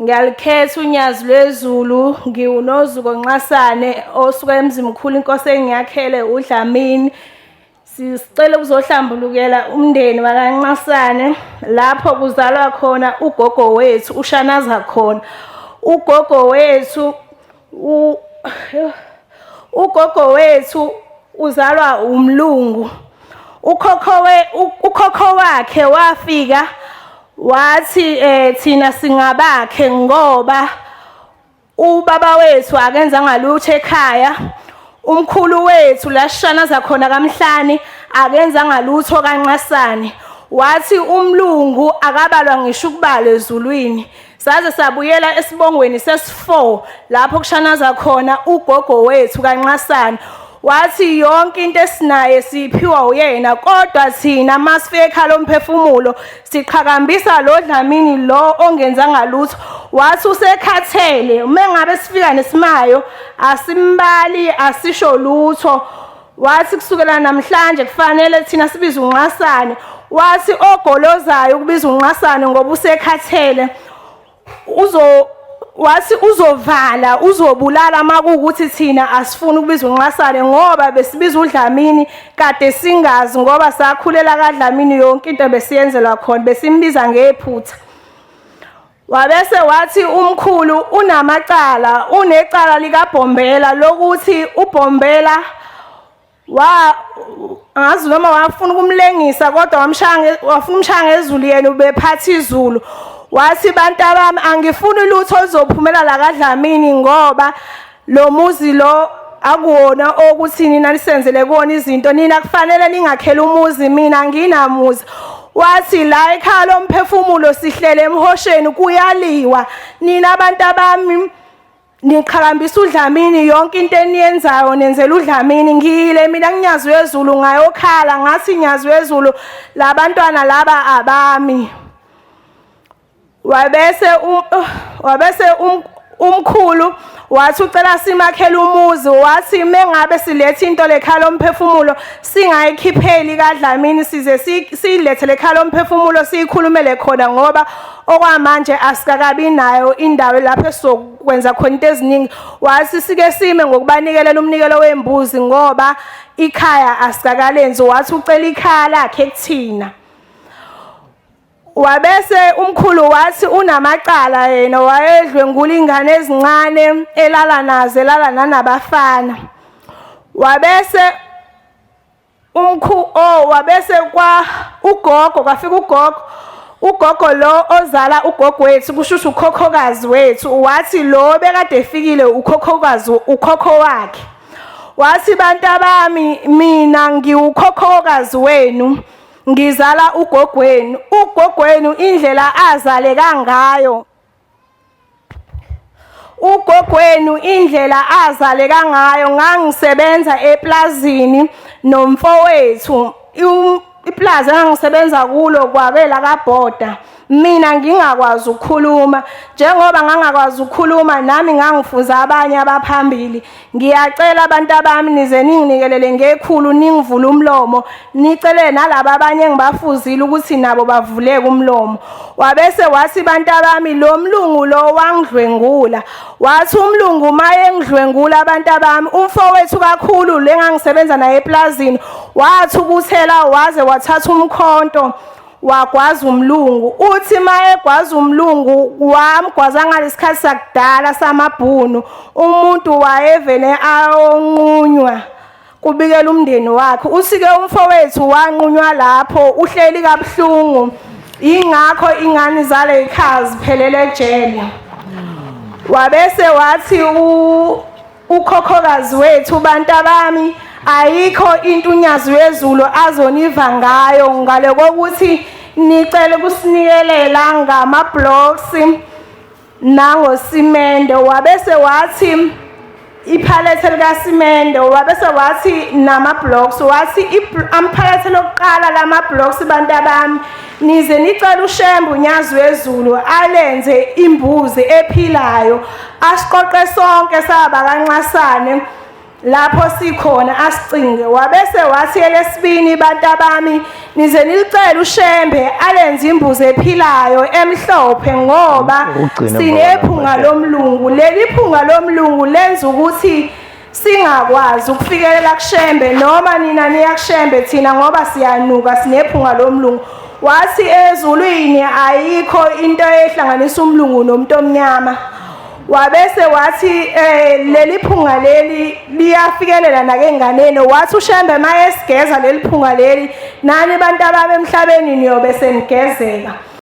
Ngiyalikhetha uNyazi lwezulu, ngiwuNozuko Nxasane osuka eMzimkhulu, inkosi engiyakhele uDlamini. Sicela ukuzohlambulukela umndeni wakaNxasane lapho kuzalwa khona ugogo wethu uShanaza khona. Ugogo wethu u ugogo wethu uzalwa umlungu. Ukhokho we ukhokho wakhe wafika wathi thina singabakhe ngoba ubaba wethu akenzanga lutho ekhaya. Umkhulu wethu la sishanaza khona kaMhlani akenzanga lutho kaNxasane. Wathi umlungu akabalwa ngisho ukubalwa ezulwini. Saze sabuyela esibongweni sesi-4 lapho kushanaza khona ugogo wethu kaNxasane. Wathi yonke into esinaye siyiphiwa uyena, kodwa thina masifika ekhaya lomphefumulo siqhakambisa lo Dlamini lo ongenzanga lutho. Wathi usekhathele, uma ngabe sifika nesimayo asimbali, asisho lutho. Wathi kusukela namhlanje kufanele thina sibize uNxasane. Wathi ogolozayo ukubiza uNxasane ngoba usekhathele uzo wathi uzovala, uzobulala makuwukuthi thina asifuni ukubiza uNxasane, ngoba besibiza uDlamini kade singazi, ngoba sakhulela kaDlamini, yonke into besiyenzelwa khona besimbiza ngephutha. Wabese wathi umkhulu unamacala, unecala likaBhombela lokuthi uBhombela wa angazi noma wafuna ukumlengisa, kodwa wamshaya, wafuna umshaya ngezulu, yena ubephatha izulu. Wathi bantu abami, angifuni lutho oluzophumela la kaDlamini, ngoba lo muzi lo akuwona okuthi nina nisenzele kuwona izinto, nina kufanele ningakhele umuzi, mina nginamuzi. Wathi la ekhaya lomphefumulo sihlele emhosheni, kuyaliwa, nina abantu abami niqhakambisa uDlamini, yonke into eniyenzayo nenzela uDlamini. Ngiyile mina kuNyazi wezulu ngayokhala, ngathi Nyazi wezulu labantwana laba abami. Wabese umkhulu wathi ucela simakhele umuzi. Wathi mengabe siletha into lekhaya lomphefumulo singayikhipheli kaDlamini, size siyilethe lekhaya lomphefumulo siyikhulumele khona, ngoba okwamanje asikakabi nayo indawo lapho esizokwenza khona into eziningi. Wathi sike sime ngokubanikelela umnikelo wembuzi ngoba ikhaya asikakalenzi. Wathi ucela ikhaya lakhe kuthina. Wabese umkhulu wathi unamacala yena, wayedlwengula ingane ezincane, elala nazo, elala nanabafana. Wabese umkhu oh wabese kwa ugogo kwafika ugogo, ugogo lo ozala ugogo wethu, kushushu ukhokhokazi wethu. Wathi lo bekade efikile ukhokhokazi, ukhokho wakhe. Wathi bantu abami, mina ngiwukhokhokazi wenu, ngizala ugogwenu. Ugogwenu indlela azaleka ngayo, ugogwenu indlela azaleka ngayo, ngangisebenza eplazini nomfowethu. Iplazi engangisebenza kulo kwabela kaBhoda, mina ngingakwazi ukukhuluma. Njengoba ngangakwazi ukukhuluma nami ngangifunza abanye abaphambili. Ngiyacela abantu abami nize ninginikelele ngekhulu, ningivule umlomo, nicele nalaba abanye engibafuzile ukuthi nabo bavuleke umlomo. Wabese wathi bantu abami, lo mlungu lo wangidlwengula. Wathi umlungu mayengidlwengula abantu abami, umfowethu kakhulu lengangisebenza naye eplazini wathi ukuthela, waze wathatha umkhonto wagwaza umlungu. Uthi mayegwaza umlungu wamgwaza ngalesikhathi sakudala samabhunu, umuntu wayevele ayonqunywa kubikela umndeni wakhe. Usike umfowethu wanqunywa lapho, uhleli kabuhlungu, ingakho ingane zale ikhaya ziphelele ejele. Wabese wathi ukhokhokazi wethu, bantu abami, ayikho into uNyazi wezulu azoniva ngayo ngale kokuthi nicele kusinikelela ngama-blocks nangosimende. Wabese wathi iphalethe likasimende, wabese wathi nama-blocks. Wathi amphalethe lokuqala lama-blocks, bantu abami, nize nicela uShembe uNyazi wezulu alenze imbuzi ephilayo, asiqoqe sonke saba kaNxasane. Lapho sikhona asicinge. Wabese wathi elesibini, bantabami, nize nilicele uShembe alenze imbuzi ephilayo emhlophe ngoba Ugcine sinephunga ngoba lomlungu. Leli phunga lomlungu lenza ukuthi singakwazi ukufikelela kuShembe, noma nina niya kuShembe, thina ngoba siyanuka, sinephunga lomlungu. Wathi ezulwini ayikho into ehlanganisa umlungu nomuntu omnyama. Wabese wathi leli phunga leli liyafikelela nakenganeni. Wathi uShembe mayesigeza leli phunga leli, nani bantu abami emhlabeni niyobe senigezeka.